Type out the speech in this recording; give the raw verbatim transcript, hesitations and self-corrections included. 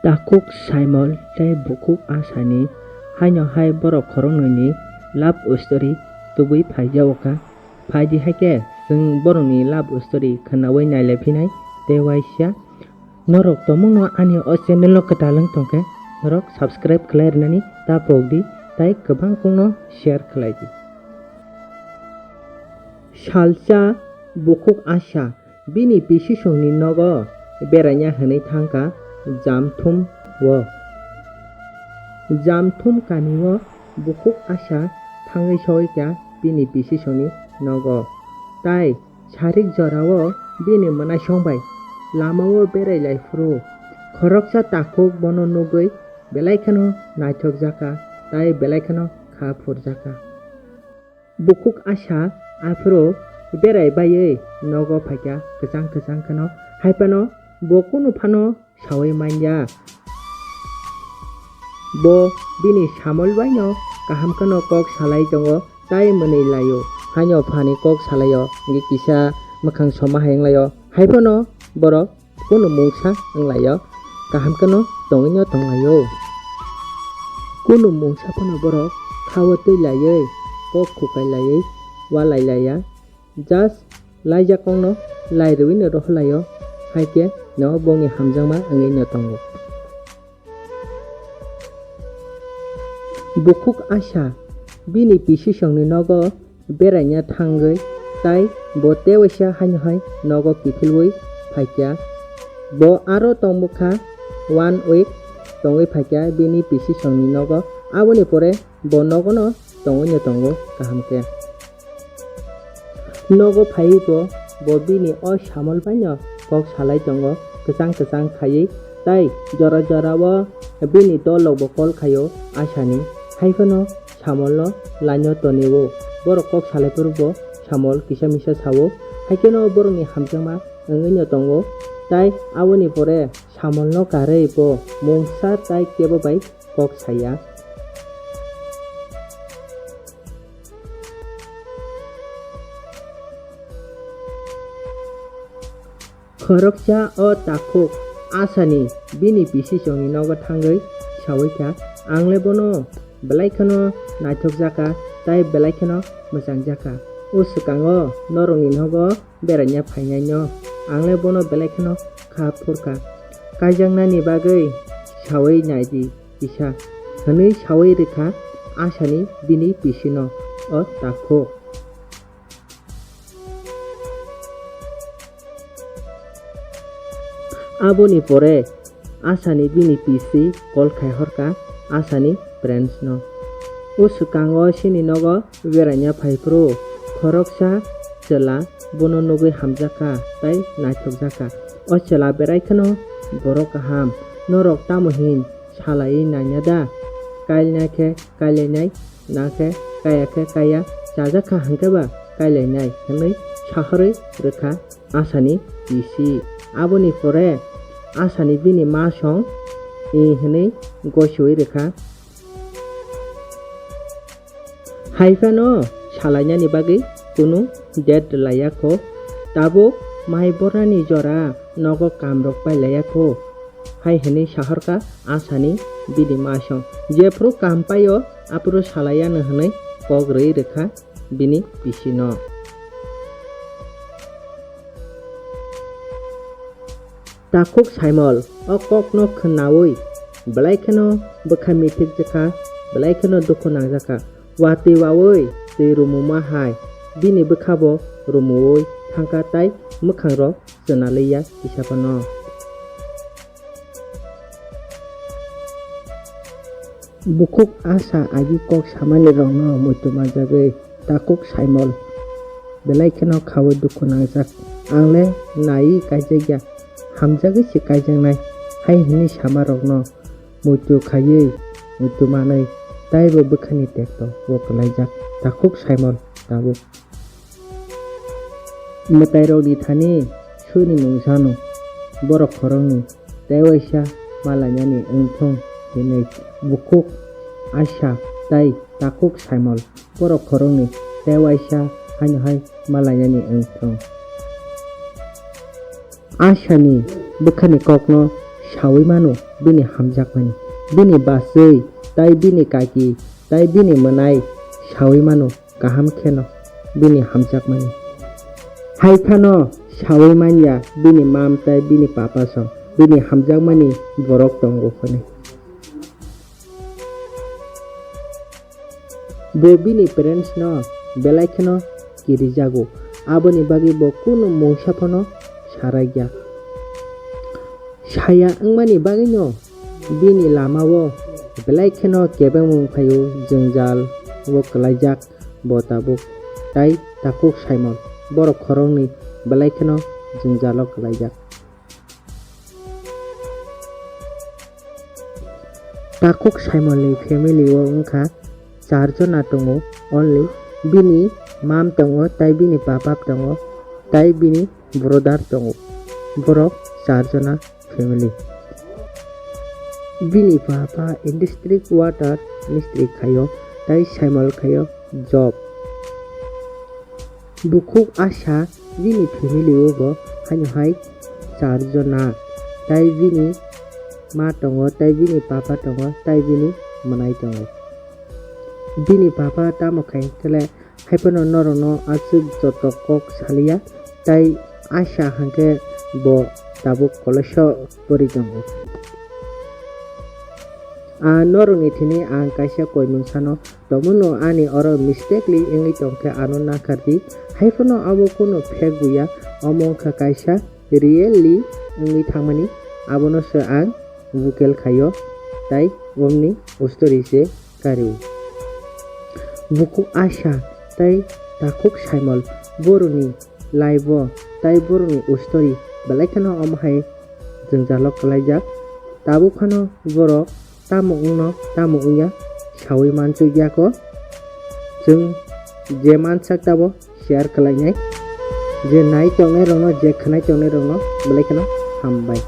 Takhuk Saimol tei Bukhuk Asani haino hai borok khoroknwini love story tubui phaijago kha. Phaidi hai khe chwng borokni love story khwnaui nailai phinai tei waisa. Norok tongmungno ani o channel no kwtal wng tongkhe norok subscribe khlai rwnani ta pok di tei kwbangkukno share khlai di. Salsa Bukhuk Asa bini bisisongni nogo beraina hwnwi thangkha Jamthum o. Jamthum kamio Bukhuk Asa thangwi sogwi kha bini bisisongni nogo. Tai sarik jorao bini mwnaisong bai lamao berai lai phuru khoroksa takhuk bono nugwi belai kheno naithokjak kha tai belai kheno kha phurjak kha. Bukhuk Asa aphuru berai baiwi nogo phaikha kwchang kwchang kheno, hai phano bo kunu phano saui manya. Bo bini samol baino kaham kheno kok salai tongo, tai mwnwi laio. Haino phani kok salaio, hwnkhe kisa mwkhang soma hai wnglaio. Hai phano borok kunu mungsa wnglaio, kaham kheno tongwino tonglaio. Kunu mungsa phano borok khao twi laiwi, kok khukai laiwi, walai laiya. Just laijak kokno lai rwino rohorlaio, hai khe no bongni hamjakma wngwino tongo. Bukhuk Asa bini bisisongni nogo beraina thangwi tai bo tewaisa haino hai nogo kiphilwi phaikha. Bo aro tongmukha one week tongwi phaikha bini bisisongni nogo. Aboni pore bo nogono tongwino tongo kaham khe. Nogo phaiwi bo, bo bini o samol baino kok salai tongo kwchang kwchang khaiwi, tai jora jorao bini dolrokbo call khaio Asani, hai phano samolno laino tonio. Borok kok salai phuru bo samol kisa misa sao, hai kheno borokni hamjakma wngwino tongo, tai aboni pore samolno karwi bo mungsa tai kebo bai kok saya. Khoroksa o takhuk Asani bini bisisongni nogo thangwi saui kha, "Ang le bono belai kheno naithokjak kha tei belai kheno mwchangjak kha. O swkango norokni nogo beraina phainaino ang le bono belai kheno kha phurkha. Kaijaknani bagwi saui nai di kisa," hwnwi saui rwkha Asani bini pisino o takhuk. Aboni pore Asani bini pisi call khai horkha Asani friends no. O swkango chini nogo beraina phai phuru khoroksa chwla bono nugwi hamjakha tei naithokjakha. O chwla berai kheno borok kaham, norok tamo hin salaiwi naina da? Kailnai khe kailainai, na khe kaya khe kaya, chajak kha hwnkhe ba kailainai, hwnwi sahorwi rwkha Asani pisi. Aboni pore Asani bini ma song i hwnwi gosiui rwkha. Hai phano salainani bagwi kunu date laiya kho. Tabuk mai borani jora nogo kamrok pai laiya kho. Hai hwnwi sahorkha Asani bini ma song. Jephru kam paio aphuru salaiya no hwnwi kok rwi rwkha bini pisino. Takhuk Saimol o kokno khwnaui belai kheno bwkha mithikjakha, belai kheno dukhu nangjakha. Watwi waui twi rumuma hai bini bwkhabo rumuui thangkha tei mwkhangrok chwna liya kisa phano. Bukhuk Asa agi kok samani rokno muitu manjagwi takhuk Saimol belai kheno khaui dukhu nangjak. Ang le naiwi kaijakya, hamjagwi se kaijaknai hai hwnwi sama rokno muitu khaiwi muitu manwi taibo bwkhani tekto o kwlaijak takhuk Saimol tabuk. Mwtairokni thani suni mungsano borok khoroknwi tei waisa malainani wngthung hinwi Bukhuk Asa tei Takhuk Saimol borok khoroknwi tei waisa haino hai malainani wngthung. Asani bwkhani kokno saui mano bini hamjakmani. Bini bachwi tai bini kaki tai bini mwnai saui mano kaham kheno bini hamjakmani. Hai phano saui manya bini mam tai bini papa song bini hamjakmani borok tongo hwnwi. Bo bini parents no belai kheno kirijago, aboni bagwi bo kunu mungsa phano sarai ya. Saya wngmani bagwino bini lamao belai kheno kebengmung phaio, jwngjal o kwlaijak bo tabuk, tai takhuk Simon borok khoroknwi belai kheno jwngjalo kwlaijak. Takhuk Simon ni family o wngkha char jona tongo only, bini mam tongo, tai bini papa tongo, tai bini brother tongo, borok char jona family. Bini papa industry water mistri khaio, tai Simon khaio job. Bukhuk Asha bini family o bo haino hai char jona, tai bini ma tongo, tai bini papa tongo, tai bini mwnai tongo. Bini papa tamo khai khle hai phano norokno aswk joto kok saliya, tai Asha hwnkhe bo tabuk college o pori tongo. Ah, norokni thini ang kaisa koimung sano tongmano, ani oro mistakenly wngwi tongkhe ano nakhardi. Haiphano abo kunu fake buya, omo wngkha kaisa really wngwi thangmani, abono se ang vocal khaio, tai omni story se kario. Bukhuk Asha tai takhuk Saimol boroni life o tai boroni story belai kheno omo hai jwngjalo kwlaijak. Tabuk phano borok tamo wngno tamo wngya saui manchuk yako. Chwng je mansak tabo share khlainai. Je nai tongnai rokno, je khwnai tongnai rokno belai kheno hambai.